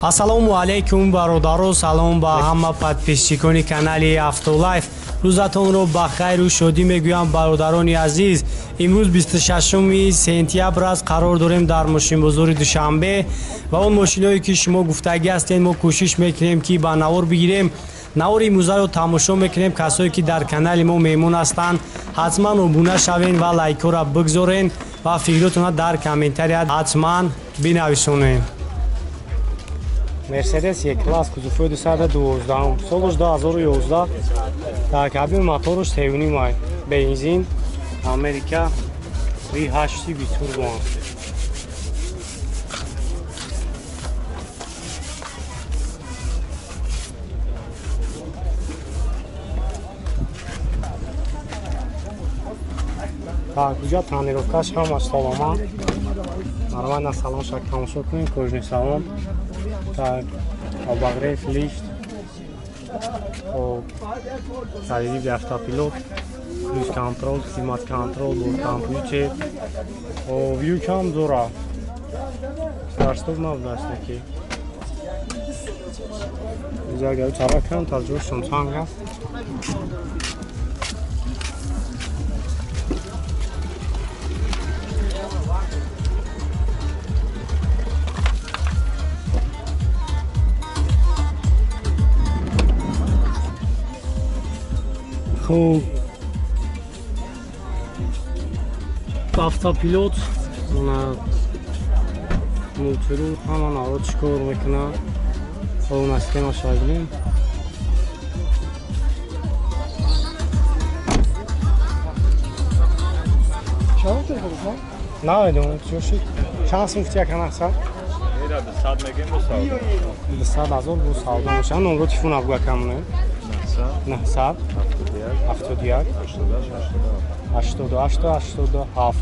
Ассалому алайкум, бародаро, салом ба ҳама подписчикони канали Автолайф. Рӯзатонро ба хайру шодӣ мегӯям, бародарони азиз. Имрӯз 26 сентябр аст, қарор дорем дар мошинбозори Душанбе ва он мошиное ки шумо гуфтагӣ ҳастед, мо кӯшиш мекунем ки ба навор бигирем. Навори имрӯзаро тамошо мекунем. Касое ки дар канали мо меҳмон ҳастанд, ҳатман обуна шавен ва лайкҳоро бигзорен ва фикротонро дар комментария ҳатман бинависонед. Мерседес Е-класс, кузовҳои 212, солаш 2011, дар кабин мотораш 3.5 ай, бензин, Америка, V8 битурбо. Так, уҷа тонировкаш ҳамаш саломат. Нормально салон шак тамошо кунем, кожный салон. Так, обогрев, лифт, тарифи автопилот, круиз контрол, климат контрол, борткомпютер. Вюкам дора. Старстоп набудаст неки. Иза чаракам таҷрибашон чанг аст. Хуб, автопилот, мултирул, ҳама навро чӣ кор мекунад. Хоб, системаша бинем. Намедонам, чӣ шуд. Чанд сум гуфти яка нақса? 200 ҳазор бо савдо мешавад. Номро телефона буга камоне. 900 71 88 87.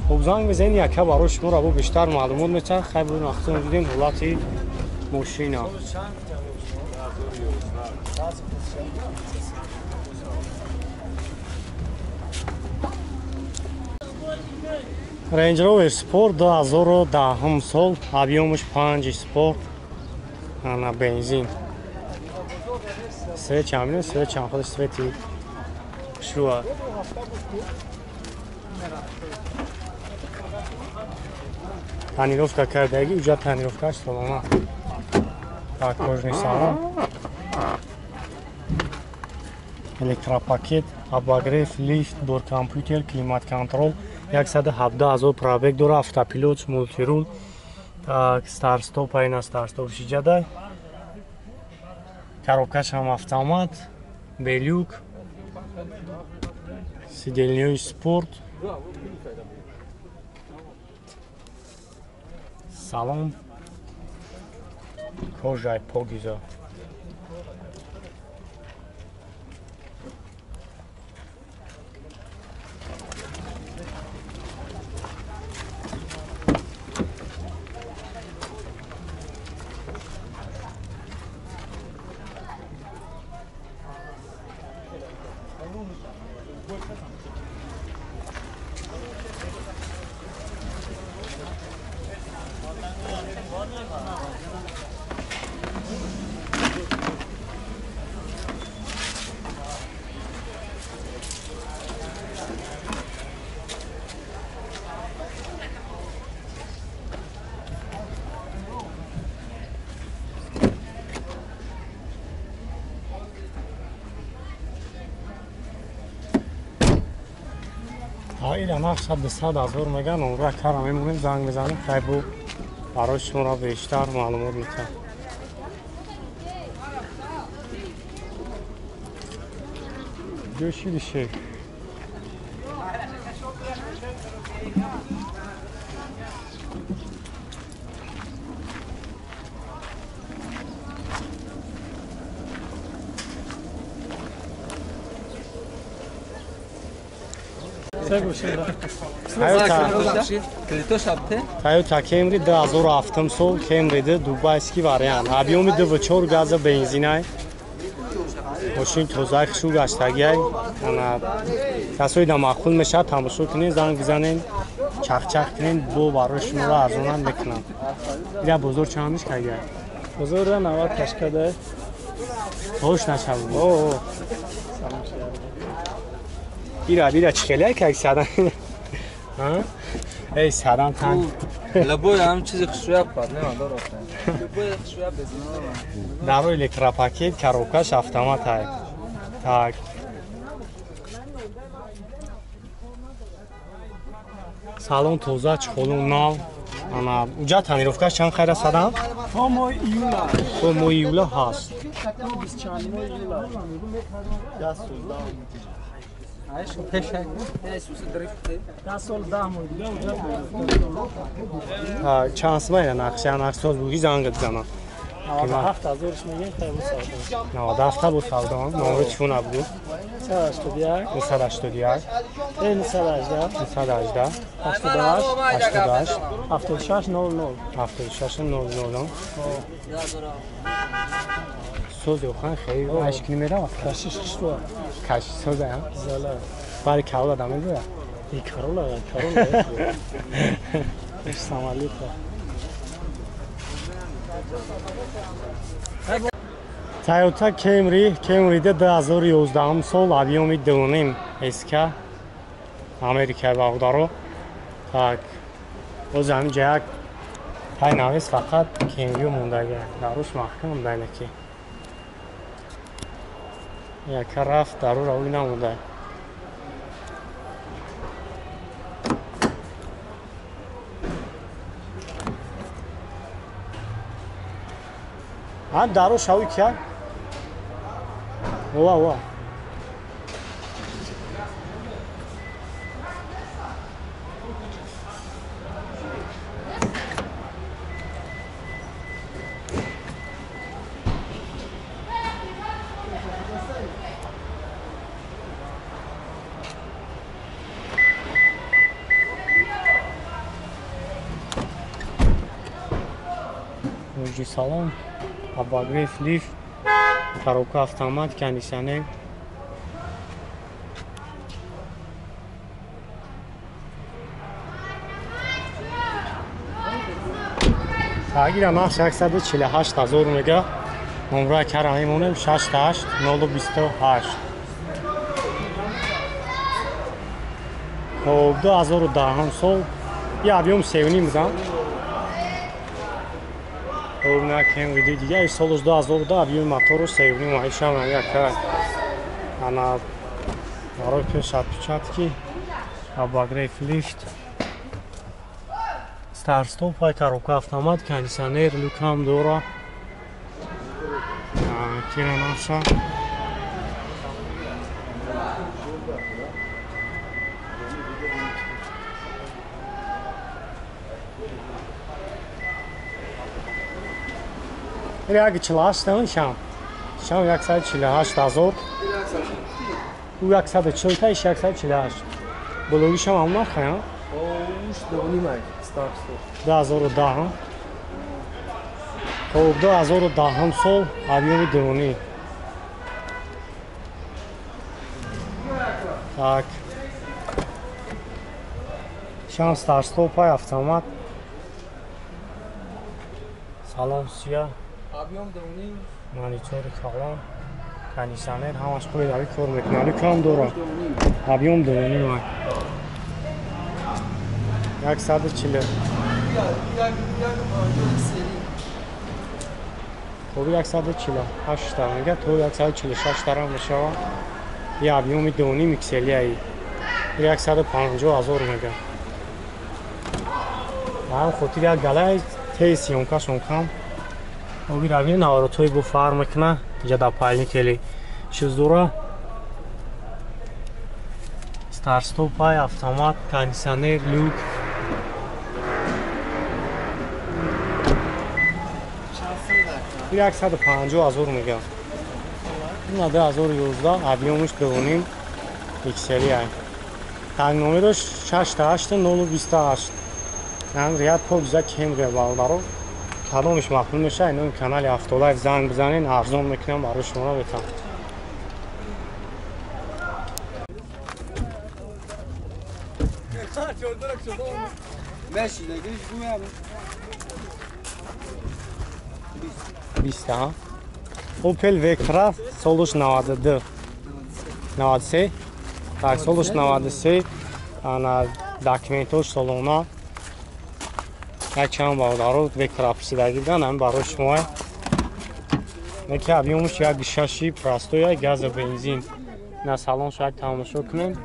Хуб, занг мезанед, яка барои шуморо бо бештар маълумот метаҳад. Хайр, бурем ахтон дидем ҳолати мошина. Range Rover Sport 2010 сол, объёмаш 5 Sport, ана бензин. Свет чам, свет чам, худаш свети шуа. Тонировка кардаги, уҷа тонировкаш салома. Так, кожный салон. Электропакет, обогрев, лифт, борткомпютер, климат-контрол, 117 ҳазор пробег дора, автопилот, мултирул. Так, старстоп, айна старстоп шиҷадай. Коробкаш ҳам автомат, белюк, сидельниҳои спорт, салон, кожаи покиза. Ира нақша 200 ҳазор меган, онра кара мемонем, занг мезанем, хайбу барои шуморо бештар маълумот метаҳад. Ҷӯшиди шек. Toyota Camry 2007 сол, Camry дубайский вариант. Объёми 2.4 газа бензинай. Мошин тозаи хушу гаштагиай. Касои да маъқул мешавад, тамошо кунед, занг бизанед, чахчах кунед, бо барои шуморо арзонам мекунам. Ира бозор чанд миш кагиай? Бозор 90 кашкада. Хош нашав. О. Ира чӣ хеле как садан. Ҳа? Эй садан танг. Лабой ҳам чизи хушрӯя проблема дорад. Лабой хушрӯя безмона. Даро электропакет, коробкаш автомат ай. Так. Салон тоза, чхолун нав. Ана уҷа тонировкаш чанд хайра садам? То моҳи июла. То моҳи июла ҳаст. 24 июла. 10 сол 10 сол 10 моҳ дига уҷа тонировка. Чанд сумайра нақша нақшсоз буги занг бизанам. 97 000 мегем хай бу савдо. 97 бу савдо. Номери чун буд? 181 181 918 918 88 88 76 00 76 00. Соз ёхан хеле ашкни меравад. Кашиш что? Кашиш соза, ҳа? Зала. Бари Карола да мегӯяд? И Карола, Карола. Иш самолета. Toyota Camry, Camry'de 2011 сол объёми 2.5 SK Америка бағдаро. Так. Боз ҳамин ҷа як тай навис фақат Camry мондага. Даруш маҳкам байнаки. Яка рафт дару равӣ намонда. Ҳам дару шавӣ кия? Ова, ова. Муҷи салон, обогрев лифт, коробка автомат, кондиционер. Тагира нақш 148 000 мега. Номра кара мемонем 68 028. Хоб 2010 сол я объем 3.5 будам. Хоб на Camry дига солш 2010 объем мотору 3.5 айшам яка. Ана барои пеш отпечатки, обогрев лифт, старт-стоп, коробка автомат, кондиционер, люкам дора. Кира наша. Як 48 шам. Шам 148 000. У 140 та 148. Блоги шам ам нархая? Ош 2.5 старт-стоп. 2010. Хоб 2010 сол объёми 2.5. Так. Шам старт-стоп автомат. Салон сия. Объем 2.5. Монитори калон, кондиционер, ҳамаш хуби дави кор мекунад. Люкам дорад. Объем 2.5. 140. Хоб 148 та мега то 146 тарам мешава. Я объеми 2.5 XL-и. 150 000 мега. Ҳам хотир як галай тез съёмкашон кам. Оби равини наворотҳои бо фарқ мекуна. Инҷа дар пальникели чиз дора. Старт-стоп, автомат, кондиционер, люк. 150 000 мега. Ина 2011 объемш 2.5 XL-и. Так номераш 68 028. Ам рият пок за Camry бародаро. Кадомиш мақбул меша, ино канали Автолайф занг бизанен, арзон мекунам барои шумо бетам. ماشي نجيش قوم يا 20 ҳа. Opel Vectra солуш 92. 93. Так, солуш 93. Ана документош солона. Як чанд бародаро Vectra пурсидагӣ буданд, ҳамин барои шумо. Неки объёмуш як шаши простой, газа бензин. На салон шояд тамошо кунем.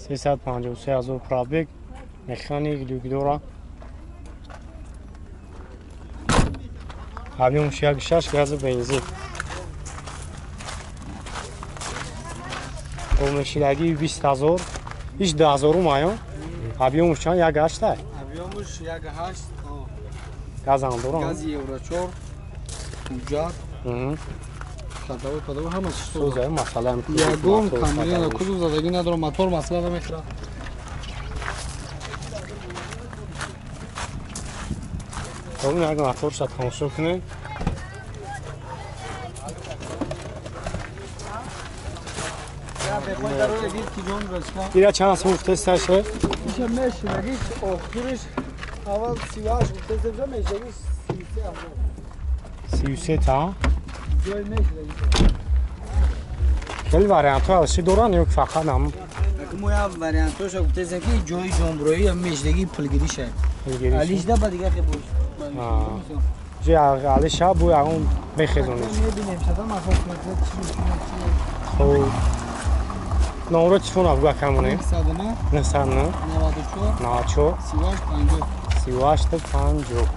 353 000 пробег, механик люк дора. Объёмуш як шаш, газа бензин. Мешидагӣ 20 000, иш 10 000 майо. Объёмуш чанд? Як ҳашта? Объёмуш як ҳашт. Газам дора. Гази Евро 4, ҳуҷҷат. Хатаво падаво ҳама чиз соза, масалан. Ягон камбиня кузов задагӣ надорам, мотор масъала намехӯрад. Хоб, як моторша тамошо кунем. Ира чанд сум гуфтесташе? Иша мешидаги охириш аввал 38 гуфтестеша, мешидаги 33 000. 33 та? Ҷои мешидаги. Хеле вариантҳо алши доранд ё фақат ҳам? Мо я вариантҳоша гуфтестем, ки ҷои ҷонбуроӣ ям мешидаги пулгириша. Алишда ба дига хебош. Ҷи алиша бу ягон мехезонед. Мебинем шада масал. Хоб, номро телефона буга камонем. 909 94 38 50. 38 50.